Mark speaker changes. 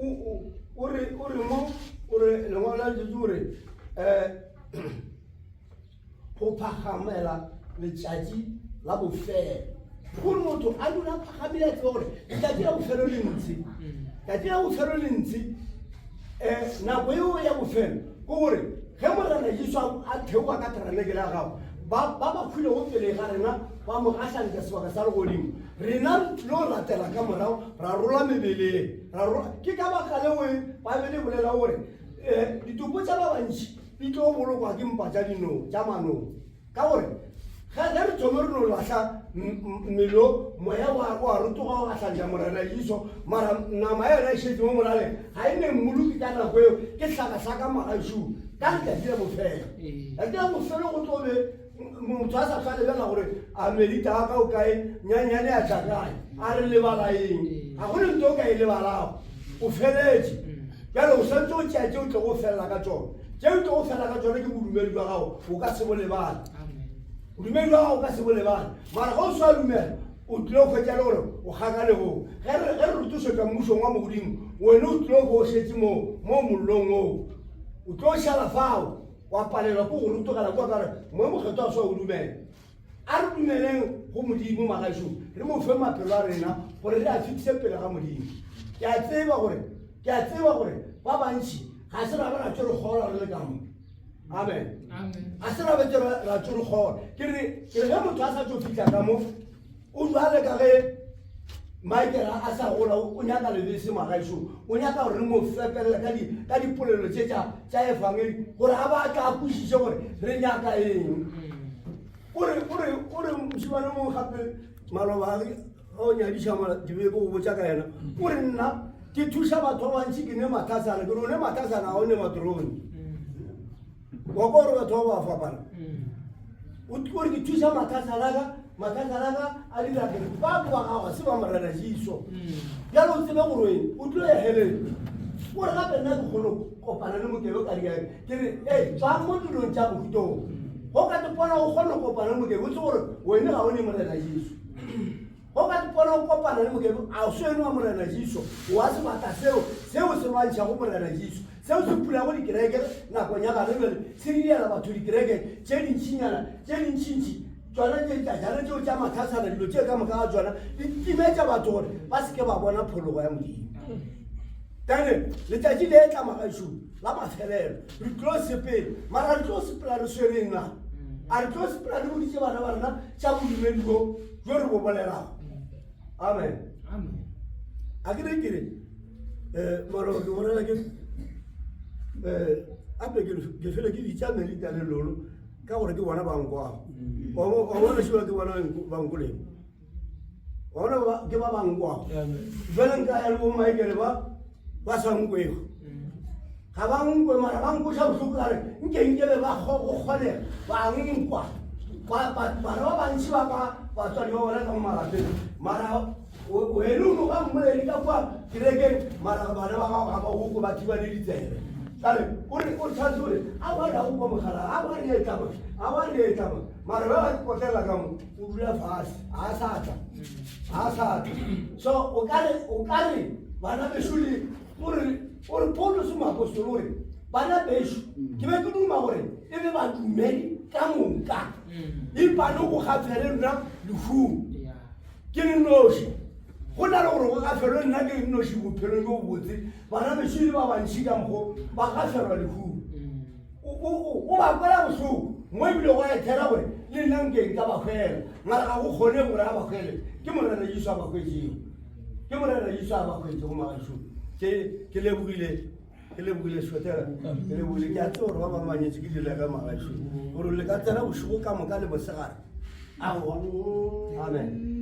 Speaker 1: O re o re mo o re lengwalo la Jesu o re um go phagamela letšatši la bofelo gore motho a dula a phagamile a tseba gore letšatši la bofelo le ntse letšatši la bofelo le ntse um nako eo ya bofelo ke gore ge morena jesu a theoga ka taranekele ya gago ba ba ba hwilego pele ga rena ba mo gahlantša sebaka sa legodimo rena re tlilo latela ka morago ra rola mebeleng ra rola ke ka baka leo babele bolela gore um ditopo tša ba bantši di tlo bolokwa ke mpa tša dinong tša manong ka gore ge ge re thome re no lahla mmele o moya wa wa rotoga wa gahlantša morena jesu mara nama ya yona e šetše mo molaleng ga e ne mmoloki ka nako eo ke hlakahlaka magašung ka letšatši la bofelo letšatši la bofelo go tlo be motho a sa hlwa lebelela gore a melita wa ka o kae nyanyane a tla kae a re lebala eng ga go ne nto o ka e lebalago o feletše bjale o swanetše o tšea tše o tlogo felela ka tšona tše o tlogo felela ka tšona ke bodumedi bja gago o ka se bo lebale bodumedi bja gago o ka se bo lebale mara ga o sa dumela o tlile go hwetša le gore o kgakanegong ge re ge re rotošetšwa mmušong wa mogodimo wena o tlile go o šetše moo mo mollong oo o tlo šala fao wa palelwa ke go rotogela kua ka gore moya mokgethwa a sa o dumela A re dumeleng go Modimo, magaešo, re mo fe maphelo a rena gore re a fetiše pele ga Modimo. Ke a tseba gore, ke a tseba gore ba bantši ga se ra ba ra tšo re kgolwa re le ka mo. Amen. Ga se ra be tšo ra tšo re kgolwa. Ke re, ke re ge motho a sa tšo fihla ka mo, o jwale ka ge Michael a sa gola o nyaka lebese magaešo, o nyaka gore re mo fepelele ka di ka dipolelo tše tša tša efangedi gore a ba tla kwešiše gore re nyaka eng. O re o re o re mošemane mongwe gape maloba a o nyadiša mola ke be ke go botša ka yena o re nna ke thuša batho ba bantši ke ne mathasana ke re o ne mathasana ga o ne matrone wa kwa gore batho ba ba fapana o re ke thuša mathasana ka mathasana ka a dira ke ba ba gago ga se ba morena jesu bjale o tsebe gore o tlo ya heleng o re gape nna ke kgone kopana le mokebe ka diae ke re e tswa mo dilong tša mohutong go ka tepona o kgone go kopana le mokebe o tse gore wene ga o ne morena jesu go ka tepona o kopana le mokebe a o se ene wa morena jesu wa sebata seo seo se lwantšhago morena jesu seo se pulago dikereke nakong ya gane jale se diela batho dikereke tše dintšinyana tše dintšintši tsona tše tšajana tšeo tša mathasana dilo tše ka moka ga tsona di timetša batho gore ba se ke ba bona phologo ya modimo tane letšatši le tla magašong la mafelelo re tlo sepela mara re tlo sepela re swereng na a re tlo sepela re boditše bana ba rena tša bodumedi bo jo re bo bolelago amen a ke re ke re um mara ke bolela ke um ape ke fele ke bitša melita le lolo ka gore ke bona bankwago wa bona šola ke bona bankoleng bona ke ba ba nkwago jale nka ya le bo michael ba ba sa nkwego ga ba nkwe mara ba nkoša bohloko ka re nke nke be ba go kgonega ba nkwa bana ba bantši ba kwa batswadi ba bona ka mo malapeng mara wena o no ba mmoledi ka kwa kerekeng mara bana ba gago ga ba go kwe ba thibane ditsebe kare o re o tshwanetse gore a wa re a go kwa mogala a wa re etlama a wa re etlama mara ba ba kotlela ka mo o dula fase ga a sa tla ga a sa tla so o ka re o ka re bana bešo le o re o re Paulus moapostolo o re bana bešo ke be ke duma gore e be badumedi ka moka ipane go gafele lona lehung ke le noši go na le gore go gafelwe nna ke le noši bophelong jo botse bana bešo le ba bantši ka mokgo ba gafelwa lehung O ba kwela bohloko mo ebile go a ethela gore le nna nke nka ba hwela, mara ga go kgone gore a ba hwele. Ke Morena Jesu a ba hwetšego. Ke Morena Jesu a ba hwetšego magašo. Ke ke lebogile ke lebogile Sotela, ke lebogile ke a tseba gore ba bangwe ba nyetše ke dilege magašo gore le ka tsena bošego ka moka le mosegare. Aowa. Amen.